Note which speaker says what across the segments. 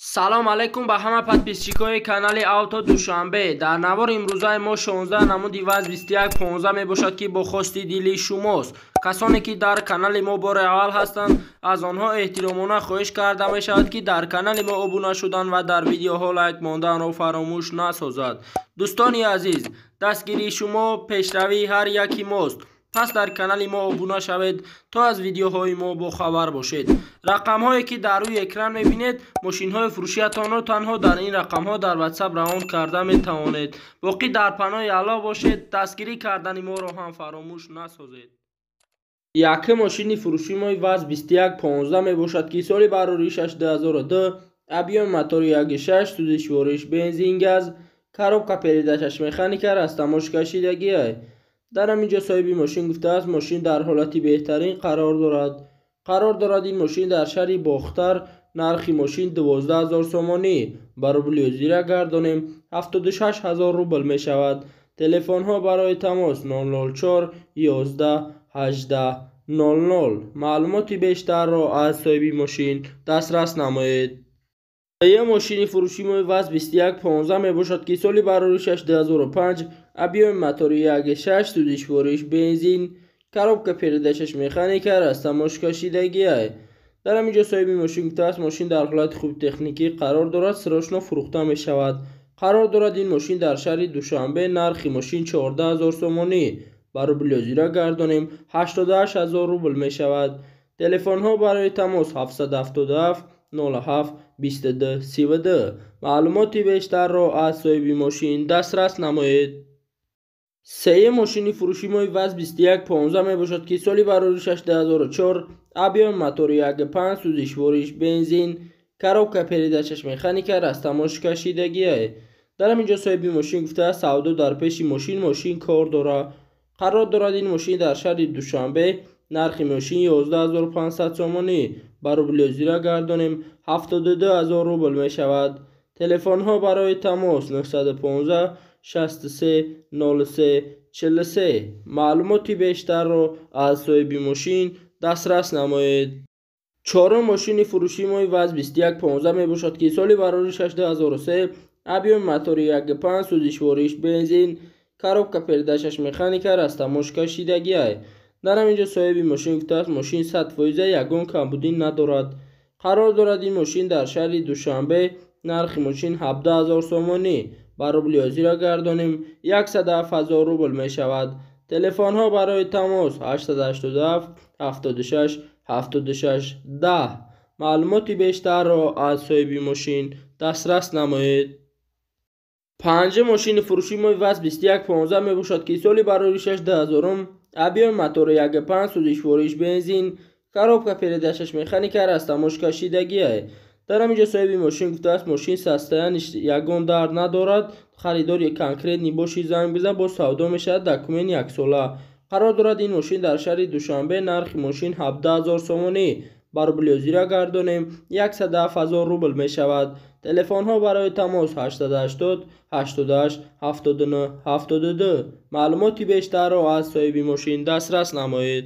Speaker 1: Салом алейкум ба ҳама подписчикои канали Авто Душанбе. Дар навори имрӯзаи мо 16 намуди ВАЗ 2115 мебошад, ки бо хости дили шумост. Касоне ки дар канали мо бори аввал ҳастанд, аз онҳо эҳтиромона хоҳиш карда мешавад, ки дар канали мо обуна шудан ва дар видеоҳо лайк монданро фаромӯш насозад. Дӯстони азиз, дастгирии шумо пешравии ҳар яки мост. Пас дар канали мо обуна шавед, то аз видеоҳои мо бохабар бошед. Рақамҳое ки дар рӯи экран мебинед, мошинҳои фурӯшиятонро танҳо дар ин рақамҳо дар WhatsApp равон карда метавонед. Боқӣ дар паноҳи Аллоҳ бошед, дастгирӣ кардани моро ҳам фаромӯш насозед. Якум мошини фурӯшии мои ВАЗ 2115 мебошад, ки соли бароришаш 2002, объёми мотори 1.6, сӯзишвориш бензин газ, коробка передачаш механика, растаможка шидагиай. Дар ҳамин ҷо соҳиби мошин гуфтааст, мошин дар ҳолати беҳтарин қарор дорад. Қарор дорад ин мошин дар шаҳри Бохтар. Нархи мошин 12 000 сомонӣ. Ба рубли ҳозира гардонем, 76 000 рубл мешавад. Телефонҳо барои тамос 004 11 18 00. Маълумоти бештарро аз соҳиби мошин дастрас намоед. Дуюм мошини фурӯшии мои ВАЗ 2115 мебошад, ки соли бароришаш 2005, объёми мотори 1.6, сӯзишвориш бензин, коробка передачаш механика, растаможка шидагиай. Дар ҳамин ҷо соҳиби мошин гуфтааст, мошин дар ҳолати хуби техникӣ қарор дорад, срочно фурӯхта мешавад. Қарор дорад ин мошин дар шаҳри Душанбе. Нархи мошин 14 000 сомонӣ. Ба рубли ҳозира гардонем, 88 000 рубл мешавад. Телефонҳо барои тамос 777 07 22 32. Маълумоти бештарро аз соҳиби мошин дастрас намоед. Сеюм мошини фурӯшии мои ВАЗ 2115 мебошад, ки соли бароришаш 2004, объёми мотори 1.5, сӯзишвориш бензин, коробка передачаш механика, растаможка шидагиай. Дар ҳамин ҷо соҳиби мошин гуфтааст, савдо дар пеши мошин, мошин кор дорад. Қарор дорад ин мошин дар шаҳри Душанбе. Нархи мошин 11500 сомонӣ. Ба рубли ҳозира гардонем, 72 000 рубл мешавад. Телефонҳо барои тамос 915 63 03 43. Маълумоти бештарро аз соҳиби мошин дастрас намоед. Чорум мошини фурӯшии мои ВАЗ 2115 мебошад, ки соли бароришаш 2003, объёми мотори 1.5, сӯзишвориш бензин, коробка передачаш механика, растаможка шидагиай. Дар ҳамин ҷо соҳиби мошин гуфтааст, мошин 100% ягон камбудӣ надорад. Қарор дорад ин мошин дар шаҳри Душанбе. Нархи мошин 17 000 сомонӣ. Ба рубли ҳозира гардонем, 107 000 рубл мешавад. Телефонҳо барои тамос 887 76 76 10. Маълумоти бештарро аз соҳиби мошин дастрас намоед. Панҷум мошини фурӯшии мои ВАЗ 2115 мебошад, ки соли бароришаш 2000, объёми мотори 1.5, сӯзишвориш бензин, коробка передачаш механика, растаможка шидагиай. Дар ҳамин ҷо соҳиби мошин гуфтааст, мошин состояниш ягон дард надорад. Харидори конкретный боши, занг бизан, боз савдо мешавад, документ яксола. Қарор дорад ин мошин дар шаҳри Душанбе. Нархи мошин 17 000 сомонӣ. Ба рубли ҳозира гардонем, 107 000 рубл мешавад. Телефонҳо барои тамос 880 88 79 72. Маълумоти бештарро аз соҳиби мошин дастрас намоед.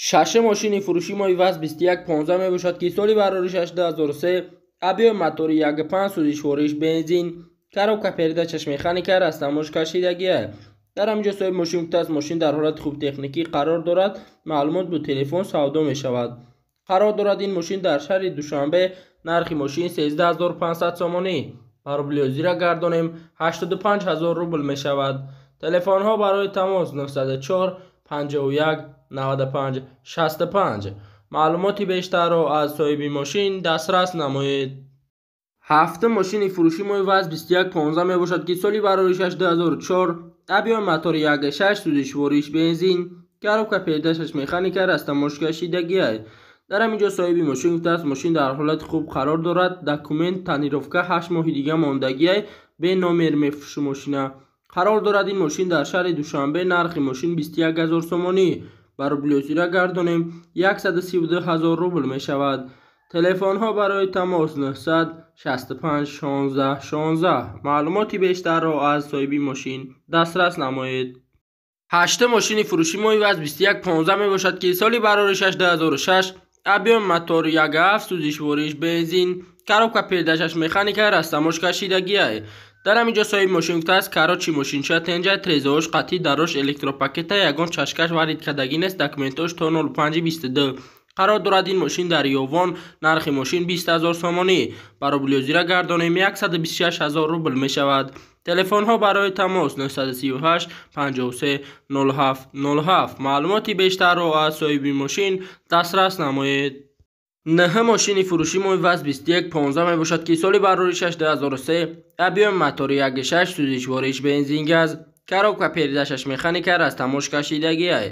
Speaker 1: Шашум мошини фурӯшии мои ВАЗ 2115 мебошад, ки соли бароришаш 2003, объёми мотори 1.5, сӯзишвориш бензин, коробка передачаш механика, растаможка шидагиай. Дар ҳамин ҷо соҳиби мошин гуфтааст, мошин дар ҳолати хуби техникӣ қарор дорад, маълумот бо телефон савдо мешавад. Қарор дорад ин мошин дар шаҳри Душанбе. Нархи мошин 13500 сомонӣ. Ба рубли ҳозира гардонем, 85 000 рубл мешавад. Телефонҳо барои тамос 904 51 95 65. Маълумоти бештарро аз соҳиби мошин дастрас намоед. Ҳафтум мошини фурӯшии мои ВАЗ 2115 мебошад, ки соли бароришаш 2004, объёми мотори 1.6, сӯзишвориш бензин, коробка передачаш механика, растаможка шидагиай. Дар ҳамин ҷо соҳиби мошин гуфтааст, мошин дар ҳолати хуб қарор дорад, документ тонировка 8 моҳи дига мондагиай, бе номер мефурӯши мошина. Қарор дорад ин мошин дар шаҳри Душанбе. Нархи мошин 21 000 сомонӣ. Ба рубли ҳозира гардонем, 132 000 рубл мешавад. Телефонҳо барои тамос 965 16 16. Маълумоти бештарро аз соҳиби мошин дастрас намоед. Ҳаштум мошини фурӯшии мои ВАЗ 2115 мебошад, ки соли бароришаш 2006, объёми мотор 1.7, сӯзишвориш бензин, Коробка передачаш механика, растаможка шидагиай. Дар ҳамин ҷо соҳиби мошин гуфтааст, короче, мошинча тенҷа, трезош қатъи, дарош электропакета, ягон чашкаш варид кардагӣ нест, документош то 05/22. Қарор дорад ин мошин дар Ёвон, нархи мошин 20 0 сомонӣ. Ба рубли ҳозира гардонем 126 0 рубл мешавад. Телефонҳо барои тамос 938 53 07 07. Маълумоти бештарро аз соҳиби мошин дастрас намоед. Нӯҳ мошини фурӯши мои ВАЗ 2115 мебошад, ки соли бароришаш 2003, объёми мотори 1.6, сӯзишвориш бензин газ, коробка передачаш механика, растаможка шидагиай.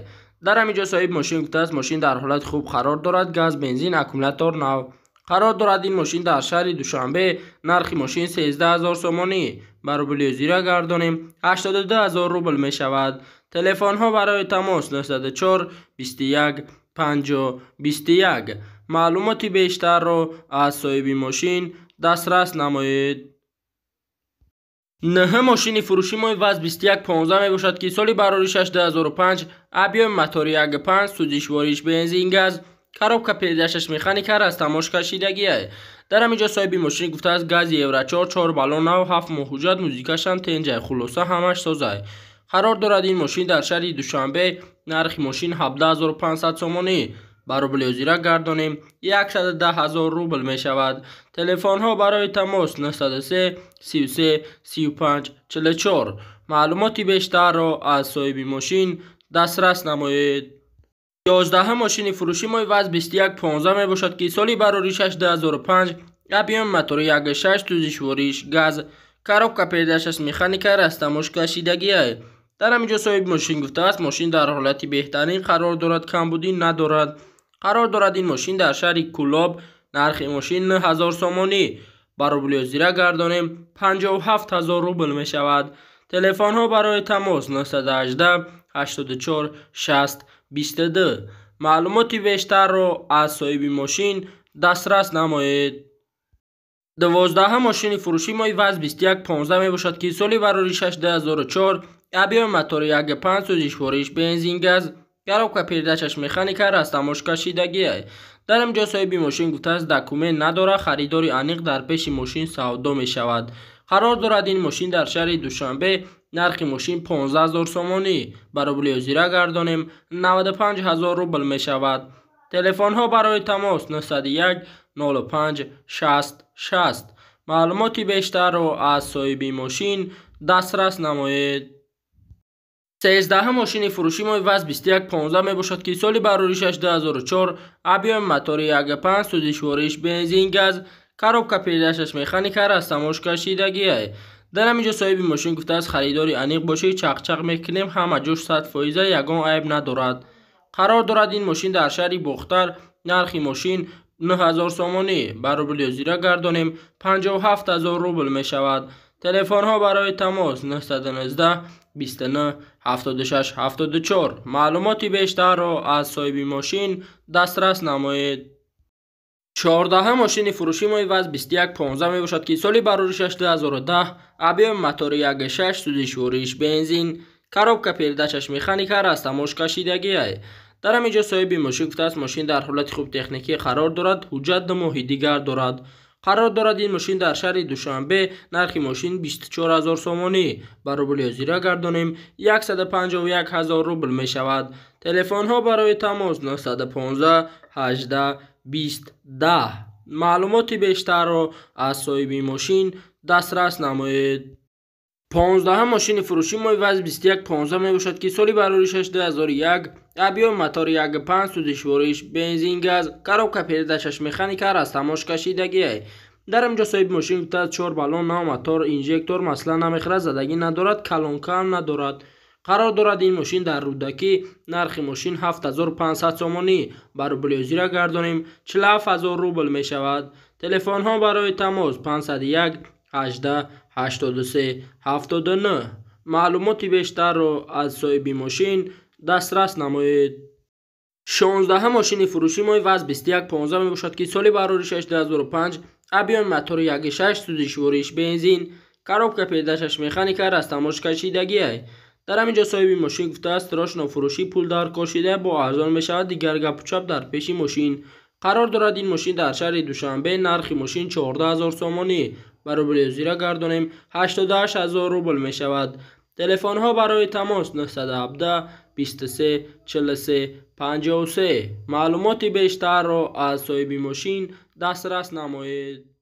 Speaker 1: Дар ҳамин ҷо соҳиби мошин гуфтааст, мошин дар ҳолати хуб қарор дорад, газ, бензин, аккумулятор нав. Қарор дорад ин мошин дар шаҳри Душанбе, нархи мошин 13 0 сомонӣ. Ба рубли ҳозира гардонем 82 0 рубл мешавад. Телефонҳо барои тамос 904 21 50 21. Маълумоти бештарро аз соҳиби мошин дастрас намоед. Нӯҳ мошини фурӯши мои ВАЗ 2115 мебошад, ки соли бароришаш 2005, объёми мотори 1.5, сӯзишвориш бензин газ, коробка передачаш механика, растаможка шидагиай. Дар ҳамин ҷо соҳиби мошин гуфтааст, гази Евро 4, 4 баллон нав, 7 моҳ ҳуҷҷат, музикашам тенҷай, хулоса ҳамаш созай. Қарор дорад ин мошин дар шаҳри Душанбе, нархи мошин 17500 сомонӣ. Ба рубли ҳозира гардонем 110 0 рубл мешавад. Телефонҳо барои тамос 903 33 35 44. Маълумоти бештарро аз соҳиби мошин дастрас намоед. 11 мошини фурӯши мои ВАЗ 2115 мебошад, ки соли бароришаш 2005, объёми мотори 1.6, сӯзишвориш газ, коробка передачаш механика, растаможка шидагиай. Дар ҳамин ҷо соҳиби мошин гуфтааст, мошин дар ҳолати беҳтарин қарор дорад, камбудӣ надорад. Қарор дорад ин мошин дар шаҳри Кӯлоб, нархи мошин 9000 сомонӣ. Ба рубли ҳозира гардонем 57 0 рубл мешавад. Телефонҳо барои тамос 918 84 60 22. Маълумоти бештарро аз соҳиби мошин дастрас намоед. 12 мошини фурӯши мои ВАЗ 2115 мебошад, ки соли бароришаш 2004, объёми мотори 1.5, сӯзишвориш бензин газ, коробка передачаш механика, растаможка шидагиай. Дар ҳамин ҷо соҳиби мошин гуфтааст, документ надорад, харидори аниқ дар пеши мошин савдо мешавад. Қарор дорад ин мошин дар шаҳри Душанбе, нархи мошин 15 0 сомонӣ. Ба рубли ҳозира гардонем 95 0 рубл мешавад. Телефонҳо барои тамос 901 05 60 60. Маълумоти бештарро аз соҳиби мошин дастрас намоед. 13 мошини фурӯши мои ВАЗ 2115 мебошад, ки соли бароришаш 2004, объёми мотори 1.5, сӯзишвориш бензин газ, коробка передачаш механика, растаможка шидагиай. Дар ҳамин ҷо соҳиби мошин гуфтааст, харидори аниқ бошӣ, чақчақ мекунем, ҳама ҷош 100%, ягон айб надорад. Қарор дорад ин мошин дар шаҳри Бохтар, нархи мошин 9000 сомонӣ. Ба рубли ҳозира гардонем 57 0 рубл мешавад. Телефонҳо барои тамос 919 29 76 74. Маълумоти бештарро аз соҳиби мошин дастрас намоед. 14 мошини фурӯши мои ВАЗ 2115 мебошад, ки соли бароришаш 2010, объёми мотори 1.6, сӯзишвориш бензин, коробка передачаш механика, растаможка шидагиай. Дар ҳамин ҷо соҳиби мошин гуфтааст, мошин дар ҳолати хуб техникӣ қарор дорад, ҳуҷҷат 2 моҳи дигар дорад. Қарор дорад ин мошин дар шаҳри Душанбе, нархи мошин 24 0 сомонӣ. Ба рубли ҳозира гардонем 151 0 рубл мешавад. Телефонҳо барои тамос 915 18 20 10. Маълумоти бештарро аз соҳиби мошин дастрас намоед. 15 мошини фурӯши мои ВАЗ 2115 мебошад, ки соли бароришаш 2001, объёми мотори 1.5, сӯзишвориш бензин газ, коробка передачаш механика, растаможка шидагиай. Дар ҳамин ҷо соҳиби мошин гуфтааст, 4 баллон нав, мотор, инжектор, масла намехӯрад, задагӣ надорад, калонкаам надорад. Қарор дорад ин мошин дар Рӯдакӣ, нархи мошин 7500 сомонӣ. Ба рубли ҳозира гардонем 47 0 рубл мешавад. Телефонҳо барои тамос 501 18 83 79. Маълумоти бештарро аз соҳиби мошин дастрас намоед. 16 мошини фурӯши мои ВАЗ 2115 мебошад, ки соли бароришаш 2005, объёми мотори 1.6, сӯзишвориш бензин, коробка передачаш механика, растаможка шидагиай. Дар ҳамин ҷо соҳиби мошин гуфтааст, срочно фурӯшӣ, пул дар кор шида, бо арзон мешавад, дигар гапу чап дар пеши мошин. Қарор дорад ин мошин дар шаҳри Душанбе. Нархи мошин 14 000 сомонӣ, ба рубли ҳозира гардонем, 88 000 рубл мешавад. Телефонҳо барои тамос 917 23 43 53. Маълумоти бештарро аз соҳиби мошин дастрас намоед.